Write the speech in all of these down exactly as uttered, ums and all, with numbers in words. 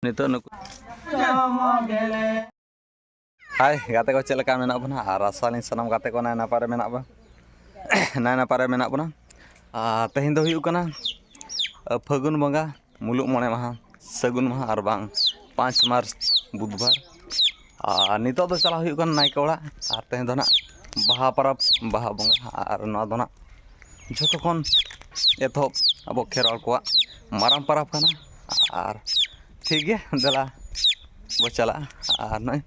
ᱱᱤᱛᱚᱜ ᱱᱩᱠᱩ ᱦᱟᱭ ᱜᱟᱛᱮ ᱠᱚ, ᱪᱮᱫ ᱞᱮᱠᱟ ᱢᱮᱱᱟᱜ ᱵᱚᱱᱟ? ᱟᱨ ᱟᱥᱟᱞᱤᱧ ᱥᱟᱱᱟᱢ ᱜᱟᱛᱮ ᱠᱚ ᱱᱟᱭ ᱱᱟᱯᱟᱭ ᱨᱮ ᱢᱮᱱᱟᱜ ᱵᱚᱱᱟ᱾ ᱱᱟᱭ ᱱᱟᱯᱟᱭ ᱨᱮ ᱢᱮᱱᱟᱜ ᱵᱚᱱᱟ᱾ ᱟᱨ ᱛᱮᱦᱮᱧ ᱫᱚ ᱦᱩᱭᱩᱜ ᱠᱟᱱᱟ ᱯᱷᱟᱹᱜᱩᱱ ᱵᱚᱸᱜᱟ ᱢᱩᱞᱩᱜ ᱢᱚᱬᱮ ᱢᱟᱦᱟ, ᱥᱟᱹᱜᱩᱱ ᱢᱟᱦᱟ ᱟᱨ ᱵᱟᱝ ᱯᱟᱸᱪ ᱢᱟᱨᱪ ᱵᱩᱫᱷᱵᱟᱨ᱾ ᱟᱨ ᱱᱤᱛᱚᱜ ᱫᱚ ᱪᱟᱞᱟᱣ ᱦᱩᱭᱩᱜ ᱠᱟᱱᱟ ᱱᱟᱭᱠᱮ ᱚᱲᱟᱜ᱾ ᱟᱨ ᱛᱮᱦᱮᱧ ᱫᱚ ᱱᱟᱜ ᱵᱟᱦᱟ ᱯᱚᱨᱚᱵᱽ, ᱵᱟᱦᱟ ᱵᱚᱸᱜᱟ᱾ ᱟᱨ ᱱᱚᱣᱟ ᱫᱚ ᱱᱟᱜ ᱡᱷᱚᱛᱚ ᱠᱷᱚᱱ ᱮᱛᱚᱦᱚᱵ ᱟᱵᱚ ᱠᱷᱮᱨᱣᱟᱲ ᱠᱚᱣᱟᱜ ᱢᱟᱨᱟᱝ ᱯᱚᱨᱚᱵᱽ ᱠᱟᱱᱟ᱾ ᱟᱨ ᱴᱷᱤᱠ ᱜᱮᱭᱟ, ᱫᱮᱞᱟ ᱵᱚ ᱪᱟᱞᱟᱜᱼᱟ᱾ ᱟᱨ ᱱᱚᱜᱼᱚᱭ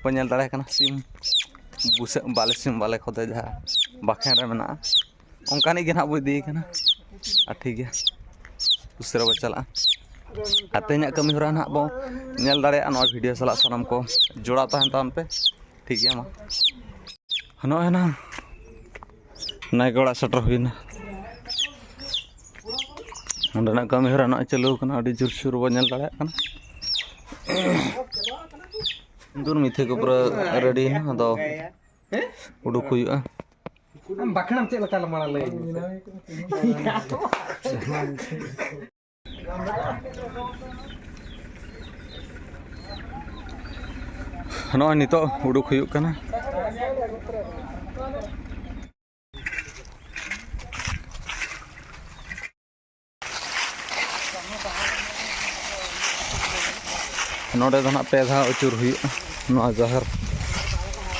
ᱵᱚ ᱧᱮᱞ ᱫᱟᱲᱮᱭᱟᱜ ᱠᱟᱱᱟ ᱥᱤᱢ ᱵᱩᱥᱟᱹᱜ, ᱵᱟᱞᱮ ᱥᱤᱢ ᱵᱟᱞᱮ ᱠᱷᱚᱫᱮ ᱡᱟᱦᱟᱸ ᱵᱟᱠᱷᱮᱬ ᱨᱮ ᱢᱮᱱᱟᱜᱼᱟ, ᱚᱱᱠᱟᱱᱤᱡ ᱜᱮ ᱱᱟᱦᱟᱜ ᱵᱚ ᱤᱫᱤᱭᱮ ᱠᱟᱱᱟ᱾ ᱟᱨ ᱴᱷᱤᱠ ᱜᱮᱭᱟ, ᱩᱥᱟᱹᱨᱟ ᱵᱚ ᱪᱟᱞᱟᱜᱼᱟ᱾ ᱟᱨ ᱛᱮᱦᱮᱧᱟᱜ ᱠᱟᱹᱢᱤ ᱦᱚᱨᱟ ᱱᱟᱦᱟᱜ ᱵᱚ ᱧᱮᱞ ᱫᱟᱲᱮᱭᱟᱜᱼᱟ ᱱᱚᱣᱟ ᱵᱷᱤᱰᱤᱭᱳ ᱥᱟᱞᱟᱜ᱾ ᱥᱟᱱᱟᱢ ᱠᱚ ᱡᱚᱲᱟᱣ ᱛᱟᱦᱮᱱ ᱛᱟᱵᱚᱱ ᱯᱮ᱾ ᱴᱷᱤᱠ ᱜᱮᱭᱟ, ᱢᱟ ᱱᱚᱜᱼᱚᱭ ᱱᱟ ᱱᱟᱭᱠᱮ ᱚᱲᱟᱜ ᱥᱮᱴᱮᱨ ᱦᱩᱭᱱᱟ᱾ ᱚᱸᱰᱮᱱᱟᱜ ᱠᱟᱹᱢᱤ ᱦᱚᱨᱟ ᱱᱚᱜᱼᱚᱭ ᱪᱟᱹᱞᱩ ᱟᱠᱟᱱᱟ, ᱟᱹᱰᱤ ᱡᱳᱨᱥᱳᱨ ᱵᱚ ᱧᱮᱞ ᱫᱟᱲᱮᱭᱟᱜ ᱠᱟᱱᱟ᱾ ᱫᱩᱨ ᱢᱤᱛᱷᱮ ᱠᱚ ᱯᱩᱨᱟᱹ ᱨᱮᱰᱤᱭᱮᱱᱟ, ᱟᱫᱚ ᱩᱰᱩᱠ ᱦᱩᱭᱩᱜᱼᱟ᱾ ᱟᱢ ᱵᱟᱠᱷᱮᱬᱟᱢ ᱪᱮᱫ ᱞᱮᱠᱟ ᱢᱟᱲᱟᱝ ᱞᱟᱹᱭ ᱟᱹᱧ ᱢᱮᱥᱮ? ᱱᱚᱜᱼᱚᱭ ᱱᱤᱛᱚᱜ ᱩᱰᱩᱠ ᱦᱩᱭᱩᱜ ᱠᱟᱱᱟ᱾ ᱱᱚᱰᱮ ᱫᱚ ᱱᱟᱜ ᱯᱮ ᱫᱷᱟᱣ ᱟᱹᱪᱩᱨ ᱦᱩᱭᱩᱜᱼᱟ ᱱᱚᱣᱟ ᱡᱟᱦᱮᱨ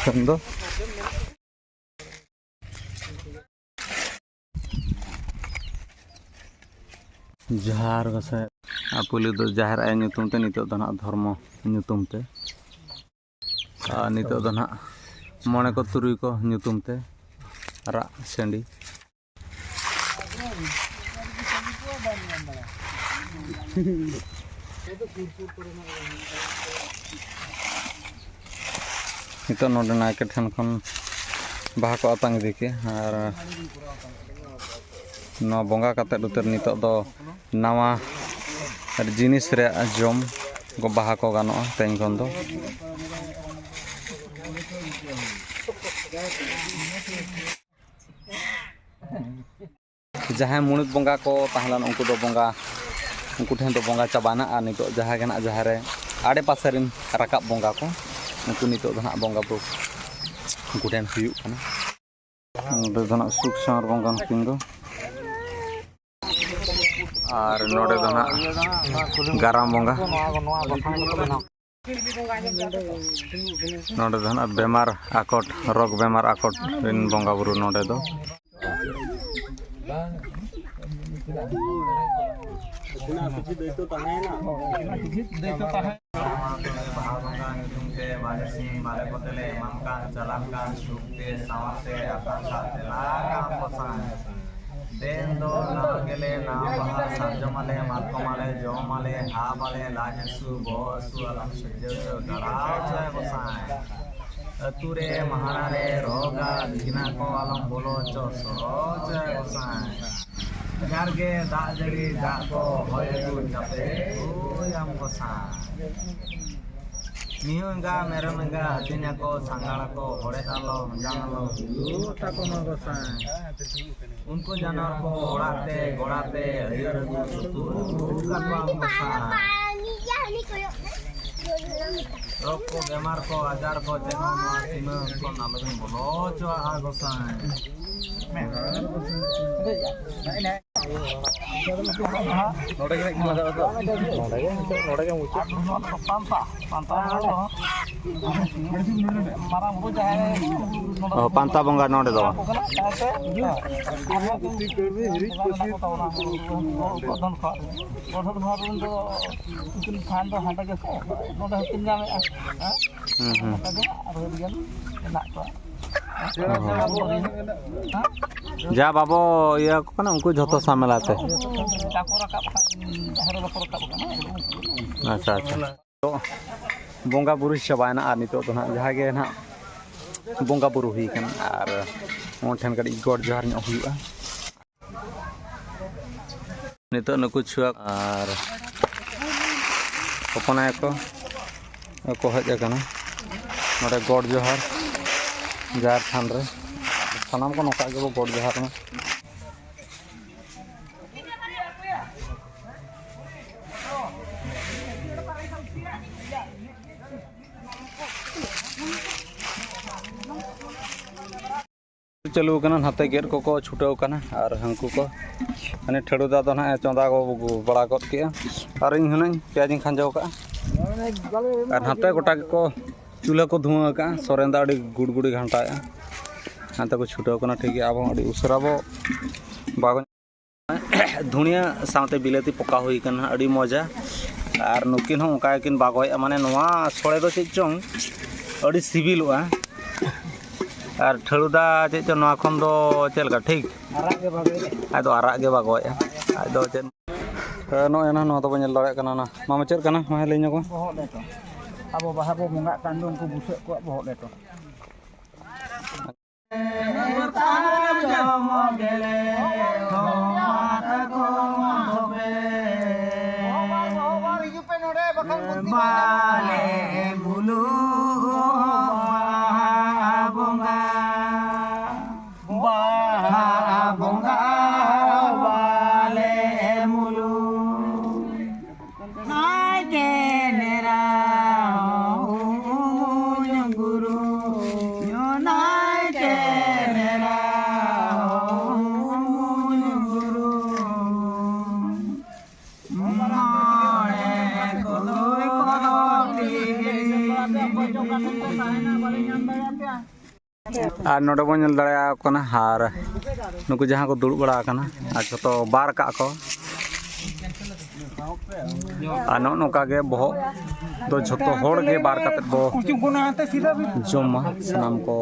ᱴᱷᱮᱱ ᱫᱚ᱾ ᱡᱚᱦᱟᱨ ᱜᱚᱸᱥᱟᱭ᱾ ᱟᱨ ᱯᱩᱭᱞᱩ ᱫᱚ ᱡᱟᱦᱮᱨ ᱟᱭᱳ ᱧᱩᱛᱩᱢ ᱛᱮ, ᱱᱤᱛᱚᱜ ᱫᱚ ᱱᱟᱜ ᱫᱷᱚᱨᱢᱚ ᱧᱩᱛᱩᱢ ᱛᱮ, ᱟᱨ ᱱᱤᱛᱚᱜ ᱫᱚ ᱱᱟᱜ ᱢᱚᱬᱮ ᱠᱚ ᱛᱩᱨᱩᱭ ᱠᱚ ᱧᱩᱛᱩᱢ ᱛᱮ ᱨᱟᱜ ᱥᱟᱺᱰᱤ᱾ ᱱᱤᱛᱚᱜ ᱱᱚᱰᱮ ᱱᱟᱭᱠᱮ ᱴᱷᱮᱱ ᱠᱷᱚᱱ ᱵᱟᱦᱟ ᱠᱚ ᱟᱛᱟᱝ ᱤᱫᱤ ᱠᱮᱜᱼᱟ᱾ ᱟᱨ ᱱᱚᱣᱟ ᱵᱚᱸᱜᱟ ᱠᱟᱛᱮᱫ ᱩᱛᱟᱹᱨ ᱱᱤᱛᱚᱜ ᱫᱚ ᱱᱟᱣᱟ ᱡᱤᱱᱤᱥ ᱨᱮᱭᱟᱜ ᱡᱚᱢ ᱠᱚ, ᱵᱟᱦᱟ ᱠᱚ ᱜᱟᱱᱚᱜᱼᱟ ᱛᱮᱦᱮᱧ ᱠᱷᱚᱱ ᱫᱚ᱾ ᱡᱟᱦᱟᱸᱭ ᱢᱩᱬᱩᱫ ᱵᱚᱸᱜᱟ ᱠᱚ ᱛᱟᱦᱮᱸ ᱞᱮᱱ, ᱩᱱᱠᱩ ᱫᱚ ᱵᱚᱸᱜᱟ ᱩᱱᱠᱩ ᱴᱷᱮᱱ ᱫᱚ ᱵᱚᱸᱜᱟ ᱪᱟᱵᱟᱭᱮᱱᱟ᱾ ᱟᱨ ᱱᱤᱛᱚᱜ ᱡᱟᱦᱟᱸ ᱜᱮ ᱱᱟᱦᱟᱜ ᱡᱟᱦᱟᱸ ᱨᱮ ᱟᱲᱮ ᱯᱟᱥᱮ ᱨᱮᱱ ᱨᱟᱠᱟᱵ ᱵᱚᱸᱜᱟ ᱠᱚ, ᱩᱱᱠᱩ ᱱᱤᱛᱚᱜ ᱫᱚ ᱱᱟᱦᱟᱜ ᱵᱚᱸᱜᱟ ᱵᱩᱨᱩ ᱩᱱᱠᱩ ᱴᱷᱮᱱ ᱦᱩᱭᱩᱜ ᱠᱟᱱᱟ᱾ ᱱᱚᱰᱮ ᱫᱚ ᱱᱟᱦᱟᱜ ᱥᱩᱠ ᱥᱟᱶᱟᱨ ᱵᱚᱸᱜᱟ ᱱᱩᱠᱤᱱ ᱫᱚ᱾ ᱟᱨ ᱱᱚᱰᱮ ᱫᱚ ᱱᱟᱦᱟᱜ ᱜᱟᱨᱟᱢ ᱵᱚᱸᱜᱟ᱾ ᱱᱚᱰᱮ ᱫᱚ ᱱᱟᱦᱟᱜ ᱵᱮᱢᱟᱨ ᱟᱠᱚᱴ, ᱨᱳᱜᱽ ᱵᱮᱢᱟᱨ ᱟᱠᱚᱴ ᱨᱮᱱ ᱵᱚᱸᱜᱟ ᱵᱩᱨᱩ ᱱᱚᱰᱮ ᱫᱚ᱾ ᱵᱟᱦᱟ ᱵᱚᱸᱜᱟ ᱧᱩᱛᱩᱢ ᱛᱮ ᱵᱟᱞᱮ ᱥᱤᱢ ᱵᱟᱞᱮ ᱠᱚᱛᱮ ᱞᱮ ᱮᱢᱟᱢ ᱠᱟᱱ, ᱪᱟᱞᱟᱜ ᱠᱟᱱ ᱥᱩᱠ ᱛᱮ ᱥᱟᱶᱟᱨ ᱛᱮ ᱟᱥᱟᱲ ᱫᱟᱜ ᱛᱮᱞᱟ ᱠᱟᱜ ᱜᱚᱸᱥᱟᱭ᱾ ᱫᱮᱱ ᱫᱚ ᱱᱟᱣᱟ ᱜᱮᱞᱮ ᱱᱟᱣᱟ ᱵᱟᱦᱟ, ᱥᱟᱨᱡᱚᱢ ᱟᱞᱮ, ᱢᱟᱛᱠᱚᱢ ᱟᱞᱮ, ᱡᱚᱢ ᱟᱞᱮ, ᱦᱟᱵ ᱟᱞᱮ, ᱞᱟᱡ ᱦᱟᱹᱥᱩ, ᱵᱚᱦᱚᱜ ᱦᱟᱹᱥᱩ ᱟᱞᱚᱢ ᱥᱤᱨᱡᱟᱹᱣ ᱦᱚᱪᱚ, ᱜᱟᱲᱟᱣ ᱦᱚᱪᱚᱭ ᱜᱚᱸᱥᱟᱭ᱾ ᱟᱹᱛᱩ ᱨᱮ ᱢᱟᱦᱟᱲᱟ ᱨᱮ ᱨᱳᱜᱽ ᱟᱨ ᱵᱤᱜᱷᱱᱟ ᱠᱚ ᱟᱞᱚᱢ ᱵᱚᱞᱚ ᱦᱚᱪᱚ, ᱥᱚᱲᱚ ᱦᱚᱪᱚᱭ ᱜᱚᱸᱥᱟᱭ᱾ ᱡᱟᱨ ᱜᱮ ᱫᱟᱜ ᱡᱟᱹᱲᱤ ᱫᱟᱜ ᱠᱚ ᱦᱚᱭ ᱟᱹᱜᱩ ᱪᱟᱯᱮ ᱟᱹᱜᱩᱭᱟᱢ ᱜᱚᱸᱥᱟᱭ᱾ ᱢᱤᱦᱩ ᱮᱸᱜᱟ ᱢᱮᱨᱚᱢ ᱮᱸᱜᱟ ᱟᱹᱛᱤᱧ ᱟᱠᱚ ᱥᱟᱸᱜᱟᱲ ᱟᱠᱚ ᱦᱚᱲᱮ ᱟᱞᱚ ᱡᱟᱝ ᱟᱞᱚ ᱦᱩᱭᱩᱜ ᱛᱟᱠᱚ ᱢᱟ ᱜᱚᱸᱥᱟᱭ᱾ ᱩᱱᱠᱩ ᱡᱟᱱᱣᱟᱨ ᱠᱚ ᱚᱲᱟᱜ ᱛᱮ ᱜᱚᱲᱟ ᱛᱮ ᱟᱹᱭᱩᱨ ᱟᱹᱜᱩ ᱥᱩᱛᱩᱜ ᱟᱹᱜᱩ ᱠᱟᱠᱚᱣᱟᱢ ᱜᱚᱸᱥᱟᱭ᱾ ᱨᱳᱜᱽ ᱠᱚ ᱵᱮᱢᱟᱨ ᱠᱚ ᱟᱡᱟᱨ ᱠᱚ ᱪᱮᱫ ᱦᱚᱸ ᱱᱚᱣᱟ ᱥᱤᱢᱟᱹ ᱠᱷᱚᱱ ᱟᱞᱚᱵᱤᱱ ᱵᱚᱞᱚ ᱦᱚᱪᱚᱣᱟᱜᱼᱟ ᱜᱚᱸᱥᱟᱭ᱾ ᱱᱚᱰᱮ ᱜᱮ ᱢᱩᱪᱟᱹᱫ᱾ ᱯᱟᱱᱛᱟ, ᱯᱟᱱᱛᱟ ᱵᱚᱸᱜᱟ ᱫᱚ ᱢᱟᱨᱟᱝ ᱵᱩᱨᱩ ᱡᱟᱦᱮᱨ ᱚ, ᱯᱟᱱᱛᱟ ᱵᱚᱸᱜᱟ ᱱᱚᱰᱮ ᱫᱚ᱾ ᱠᱚ ᱠᱟᱱᱟ, ᱡᱟᱦᱮᱨ ᱛᱮ ᱟᱨ ᱱᱚᱣᱟ ᱠᱚ ᱢᱮᱱᱟᱜ ᱠᱚ ᱛᱟᱵᱚᱱᱟ, ᱜᱚᱫᱷᱚᱱ ᱠᱷᱚᱱ᱾ ᱜᱚᱫᱷᱚᱱ ᱠᱷᱚᱱ ᱨᱮᱱ ᱫᱚ ᱩᱱᱠᱤᱱ ᱛᱷᱟᱱ ᱫᱚ ᱦᱟᱸᱰᱮ ᱜᱮᱥᱮ, ᱱᱚᱰᱮ ᱦᱚᱸᱠᱤᱱ ᱧᱟᱢᱮᱜᱼᱟ᱾ ᱦᱮᱸ? ᱦᱩᱸ, ᱦᱩᱸ᱾ ᱚᱱᱠᱟ ᱜᱮ ᱟᱨᱦᱚᱸ ᱟᱹᱰᱤ ᱜᱟᱱ ᱢᱮᱱᱟᱜ ᱠᱚᱣᱟ᱾ ᱦᱮᱸ? ᱡᱟ ᱵᱟᱵᱚ ᱤᱭᱟᱹ ᱟᱠᱚ ᱠᱟᱱᱟ, ᱩᱱᱠᱩ ᱡᱷᱚᱛᱚ ᱥᱟᱢᱮᱞᱟ ᱛᱮ᱾ ᱡᱟᱠᱚ ᱨᱟᱠᱟᱵ ᱠᱷᱟᱱ, ᱡᱟᱦᱮᱨ ᱵᱟᱠᱚ ᱨᱟᱠᱟᱵ ᱠᱟᱱᱟ᱾ ᱟᱪᱪᱷᱟ, ᱟᱪᱪᱷᱟ᱾ ᱛᱚ, ᱵᱚᱸᱜᱟ ᱵᱩᱨᱩ ᱪᱟᱵᱟᱭᱮᱱᱟ, ᱟᱨ ᱱᱤᱛᱚᱜ ᱫᱚ ᱱᱟᱦᱟᱜ ᱡᱟᱦᱟᱸ ᱜᱮ ᱱᱟᱦᱟᱜ ᱵᱚᱸᱜᱟ ᱵᱩᱨᱩ ᱦᱩᱭ ᱠᱟᱱᱟ, ᱟᱨ ᱚᱱᱟ ᱴᱷᱮᱱ ᱠᱟᱹᱴᱤᱡ ᱜᱚᱰ ᱡᱚᱦᱟᱨ ᱧᱚᱜ ᱦᱩᱭᱩᱜᱼᱟ᱾ ᱱᱤᱛᱚᱜ ᱱᱩᱠᱩ ᱪᱷᱩᱣᱟᱹ ᱟᱨ ᱦᱚᱯᱚᱱ ᱟᱭᱳ ᱠᱚ ᱠᱚ ᱦᱮᱡ ᱟᱠᱟᱱᱟ ᱱᱚᱰᱮ ᱜᱚᱰ ᱡᱚᱦᱟᱨ ᱡᱟᱦᱮᱨ ᱛᱷᱟᱱ ᱨᱮ᱾ ᱥᱟᱱᱟᱢ ᱠᱚ ᱱᱚᱝᱠᱟ ᱜᱮᱵᱚ ᱜᱚᱰ ᱡᱚᱦᱟᱨ ᱢᱟ᱾ ᱪᱟᱹᱞᱩ ᱟᱠᱟᱱᱟ, ᱱᱟᱛᱮ ᱜᱮᱫ ᱠᱚᱠᱚ ᱪᱷᱩᱴᱟᱹᱣ ᱟᱠᱟᱱᱟ᱾ ᱟᱨ ᱦᱟᱹᱱᱠᱩ ᱠᱚ, ᱦᱟᱱᱮ ᱴᱷᱟᱹᱲᱩ ᱫᱟ ᱫᱚ ᱱᱟᱦᱟᱜ ᱮ ᱪᱚᱸᱫᱟ ᱵᱟᱲᱟ ᱜᱚᱫ ᱠᱮᱜᱼᱟ᱾ ᱟᱨ ᱤᱧ ᱦᱩᱱᱟᱹᱝ ᱯᱮᱸᱭᱟᱡᱽ ᱤᱧ ᱠᱷᱟᱸᱡᱚ ᱠᱟᱜᱼᱟ᱾ ᱟᱨ ᱱᱟᱛᱮ ᱜᱚᱴᱟ ᱜᱮᱠᱚ ᱪᱩᱞᱦᱟᱹ ᱠᱚ ᱫᱷᱩᱶᱟᱹ ᱟᱠᱟᱜᱼᱟ᱾ ᱥᱚᱨᱮᱱ ᱫᱟ ᱟᱹᱰᱤ ᱜᱩᱰᱜᱩᱰᱤ ᱜᱷᱟᱱᱴᱟᱣᱮᱜᱼᱟ᱾ ᱦᱟᱱᱛᱮ ᱠᱚ ᱪᱷᱩᱴᱟᱹᱣ ᱠᱟᱱᱟ᱾ ᱴᱷᱤᱠ ᱜᱮᱭᱟ, ᱟᱵᱚ ᱦᱚᱸ ᱟᱹᱰᱤ ᱩᱥᱟᱹᱨᱟ ᱵᱚ ᱵᱟᱜᱚ ᱫᱷᱩᱱᱤᱭᱟᱹ ᱥᱟᱶᱛᱮ ᱵᱤᱞᱟᱹᱛᱤ ᱯᱚᱠᱟ ᱦᱩᱭ ᱠᱟᱱᱟ, ᱟᱹᱰᱤ ᱢᱚᱡᱟ᱾ ᱟᱨ ᱱᱩᱠᱤᱱ ᱦᱚᱸ ᱚᱱᱠᱟ ᱜᱮᱠᱤᱱ ᱵᱟᱜᱚᱭᱮᱜᱼᱟ, ᱢᱟᱱᱮ ᱱᱚᱣᱟ ᱥᱚᱲᱮ ᱫᱚ ᱪᱮᱫ ᱪᱚᱝ ᱟᱹᱰᱤ ᱥᱤᱵᱤᱞᱚᱜᱼᱟ᱾ ᱟᱨ ᱴᱷᱟᱹᱲᱩ ᱫᱟ ᱪᱮᱫ ᱪᱚᱝ ᱱᱚᱣᱟ ᱠᱷᱚᱱ ᱫᱚ ᱪᱮᱫ ᱞᱮᱠᱟ ᱴᱷᱤᱠ? ᱟᱨᱟᱜ ᱜᱮ ᱵᱟᱜᱚᱭᱮᱜᱼᱟ᱾ ᱟᱡ ᱫᱚ ᱟᱨᱟᱜ ᱜᱮ ᱵᱟᱜᱚᱭᱮᱜᱼᱟ᱾ ᱟᱡ ᱫᱚ ᱪᱮᱫ? ᱦᱮᱸ, ᱱᱚᱜᱼᱚᱭ ᱱᱟ ᱱᱚᱣᱟ ᱫᱚᱵᱚᱱ ᱧᱮᱞ ᱫᱟᱲᱮᱭᱟᱜ ᱠᱟᱱᱟ᱾ ᱚᱱᱟ ᱢᱟᱢᱟ ᱪᱮᱫ ᱠᱟᱱᱟ? ᱢᱟ ᱞᱟᱹᱭ ᱧᱚᱜ ᱢᱮ᱾ ᱵᱚᱦᱚᱜ ᱞᱮᱴᱚ᱾ ᱟᱵᱚ ᱵᱟᱦᱟ ᱵᱚ ᱵᱚᱸᱜᱟᱜ ᱠᱟᱱ ᱫᱚ ᱩᱱᱠᱩ ᱵᱩᱥᱟᱹᱜ ᱠᱚᱣᱟᱜ ᱵᱚᱦᱚᱜ ᱞᱮᱴᱚ᱾ ᱵᱟᱞᱮ ᱢᱩᱞᱩᱜ ᱵᱟᱦᱟ ᱵᱚᱸᱜᱟ, ᱵᱟᱦᱟ ᱵᱚᱸᱜᱟ ᱵᱟᱞᱮ ᱢᱩᱞᱩᱜ᱾ ᱱᱟᱭᱠᱮ ᱰᱮᱨᱟ ᱦᱚᱸ ᱜᱩᱨᱩ, ᱱᱟᱭᱠᱮ ᱰᱮᱨᱟ ᱦᱚᱸ ᱜᱩᱨᱩ᱾ ᱢᱚᱬᱮ ᱠᱚᱫᱚ ᱠᱚᱫᱚ ᱟᱨ ᱱᱚᱰᱮ ᱵᱚᱱ ᱧᱮᱞ ᱫᱟᱲᱮᱭᱟᱠᱚ ᱠᱟᱱᱟ, ᱟᱨ ᱱᱩᱠᱩ ᱡᱟᱦᱟᱸ ᱠᱚ ᱫᱩᱲᱩᱵ ᱵᱟᱲᱟ ᱟᱠᱟᱱᱟ, ᱟᱨ ᱡᱷᱚᱛᱚ ᱵᱟᱨ ᱠᱟᱜ ᱠᱚ᱾ ᱟᱨ ᱱᱚᱜᱼᱚ ᱱᱚᱝᱠᱟ ᱜᱮ ᱵᱚᱦᱚᱜ ᱫᱚ ᱡᱷᱚᱛᱚ ᱦᱚᱲ ᱜᱮ ᱵᱟᱨ ᱠᱟᱛᱮᱫ ᱵᱚ ᱡᱚᱢᱟ᱾ ᱥᱟᱱᱟᱢ ᱠᱚ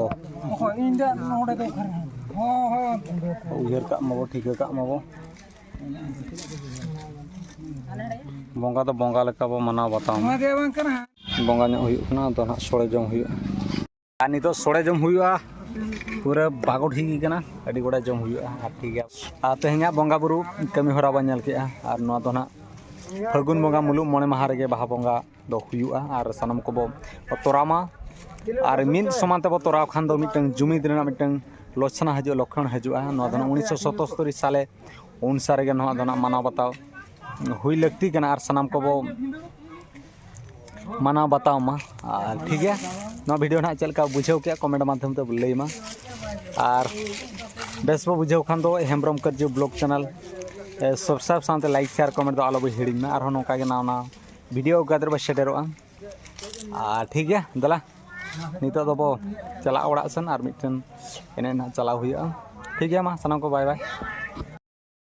ᱩᱭᱦᱟᱹᱨ ᱠᱟᱜ ᱢᱟᱵᱚ, ᱴᱷᱤᱠᱟᱹ ᱠᱟᱜ ᱢᱟᱵᱚ᱾ ᱵᱚᱸᱜᱟ ᱫᱚ ᱵᱚᱸᱜᱟ ᱞᱮᱠᱟ ᱵᱚ ᱢᱟᱱᱟᱣ ᱵᱟᱛᱟᱣ ᱢᱟ᱾ ᱵᱚᱸᱜᱟ ᱧᱚᱜ ᱦᱩᱭᱩᱜ ᱠᱟᱱᱟ, ᱟᱫᱚ ᱱᱟᱦᱟᱜ ᱥᱚᱲᱮ ᱡᱚᱢ ᱦᱩᱭᱩᱜᱼᱟ᱾ ᱟᱨ ᱱᱤᱛᱚᱜ ᱥᱚᱲᱮ ᱡᱚᱢ ᱦᱩᱭᱩᱜᱼᱟ, ᱯᱩᱨᱟᱹ ᱵᱟᱜᱚᱰᱷᱤ ᱜᱮ ᱠᱟᱱᱟ, ᱟᱹᱰᱤ ᱜᱚᱴᱟ ᱡᱚᱢ ᱦᱩᱭᱩᱜᱼᱟ᱾ ᱟᱨ ᱴᱷᱤᱠ ᱜᱮᱭᱟ, ᱟᱨ ᱛᱮᱦᱮᱧᱟᱜ ᱵᱚᱸᱜᱟ ᱵᱩᱨᱩ ᱠᱟᱹᱢᱤ ᱦᱚᱨᱟ ᱵᱚᱱ ᱧᱮᱞ ᱠᱮᱜᱼᱟ᱾ ᱟᱨ ᱱᱚᱣᱟ ᱫᱚ ᱱᱟᱦᱟᱜ ᱯᱷᱟᱹᱜᱩᱱ ᱵᱚᱸᱜᱟ ᱢᱩᱞᱩᱜ ᱢᱚᱬᱮ ᱢᱟᱦᱟ ᱨᱮᱜᱮ ᱵᱟᱦᱟ ᱵᱚᱸᱜᱟ ᱫᱚ ᱦᱩᱭᱩᱜᱼᱟ᱾ ᱟᱨ ᱥᱟᱱᱟᱢ ᱠᱚᱵᱚ ᱛᱚᱨᱟᱣ ᱢᱟ᱾ ᱟᱨ ᱢᱤᱫ ᱥᱚᱢᱟᱱ ᱛᱮᱵᱚ ᱛᱚᱨᱟᱣ ᱠᱷᱟᱱ ᱫᱚ ᱢᱤᱫᱴᱟᱝ ᱡᱩᱢᱤᱫ ᱨᱮᱱᱟᱜ ᱢᱤᱫᱴᱟᱝ ᱞᱚᱪᱷᱱᱟ ᱦᱤᱡᱩᱜᱼᱟ, ᱞᱚᱠᱠᱷᱚᱱ ᱦᱤᱡᱩᱜᱼᱟ᱾ ᱱᱚᱣᱟ ᱫᱚ ᱱᱟᱜ ᱩᱱᱤᱥᱥᱚ ᱥᱚᱛᱚᱥᱛᱚᱨᱤ ᱥᱟᱞᱮ ᱩᱱ ᱥᱟᱞ ᱨᱮᱜᱮ ᱱᱚᱣᱟ ᱫᱚ ᱱᱟᱜ ᱢᱟᱱᱟᱣ ᱵᱟᱛᱟᱣ ᱦᱩᱭ ᱞᱟᱹᱠᱛᱤ ᱠᱟᱱᱟ᱾ ᱟᱨ ᱥᱟᱱᱟᱢ ᱠᱚᱵᱚ ᱢᱟᱱᱟᱣ ᱵᱟᱛᱟᱣ ᱢᱟ᱾ ᱟᱨ ᱴᱷᱤᱠ ᱜᱮᱭᱟ, ᱱᱚᱣᱟ ᱵᱷᱤᱰᱤᱭᱳ ᱱᱟᱜ ᱪᱮᱫ ᱞᱮᱠᱟ ᱵᱩᱡᱷᱟᱹᱣ ᱠᱮᱜᱼᱟ, ᱠᱚᱢᱮᱱᱴ ᱢᱟᱫᱽᱫᱷᱚᱢ ᱛᱮ ᱞᱟᱹᱭ ᱢᱟ᱾ ᱟᱨ ᱵᱮᱥ ᱵᱚ ᱵᱩᱡᱷᱟᱹᱣ ᱠᱷᱟᱱ ᱫᱚ ᱦᱮᱢᱵᱨᱚᱢ ᱠᱟᱹᱨᱡᱩ ᱵᱞᱚᱜ ᱪᱮᱱᱮᱞ ᱥᱟᱵᱥᱠᱨᱟᱭᱤᱵᱽ ᱥᱟᱶᱛᱮ ᱞᱟᱭᱤᱠ, ᱥᱮᱭᱟᱨ, ᱠᱚᱢᱮᱱᱴ ᱫᱚ ᱟᱞᱚ ᱵᱚ ᱦᱤᱲᱤᱧ ᱢᱟ᱾ ᱟᱨᱦᱚᱸ ᱱᱚᱝᱠᱟ ᱜᱮ ᱱᱟᱣᱟ ᱱᱟᱣᱟ ᱵᱷᱤᱰᱤᱭᱳ ᱜᱟᱫᱨᱮ ᱵᱚ ᱥᱮᱴᱮᱨᱚᱜᱼᱟ᱾ ᱟᱨ ᱴᱷᱤᱠ ᱜᱮᱭᱟ, ᱫᱮᱞᱟ ᱱᱤᱛᱚᱜ ᱫᱚᱵᱚ ᱪᱟᱞᱟᱜᱼᱟ ᱚᱲᱟᱜ ᱥᱮᱱ, ᱟᱨ ᱢᱤᱫᱴᱮᱱ ᱮᱱᱮᱡ ᱱᱟᱦᱟᱜ ᱪᱟᱞᱟᱣ ᱦᱩᱭᱩᱜᱼᱟ᱾ ᱴᱷᱤᱠ ᱜᱮᱭᱟ, ᱢᱟ ᱥᱟᱱᱟᱢ ᱠᱚ ᱵᱟᱭ ᱵᱟᱭ᱾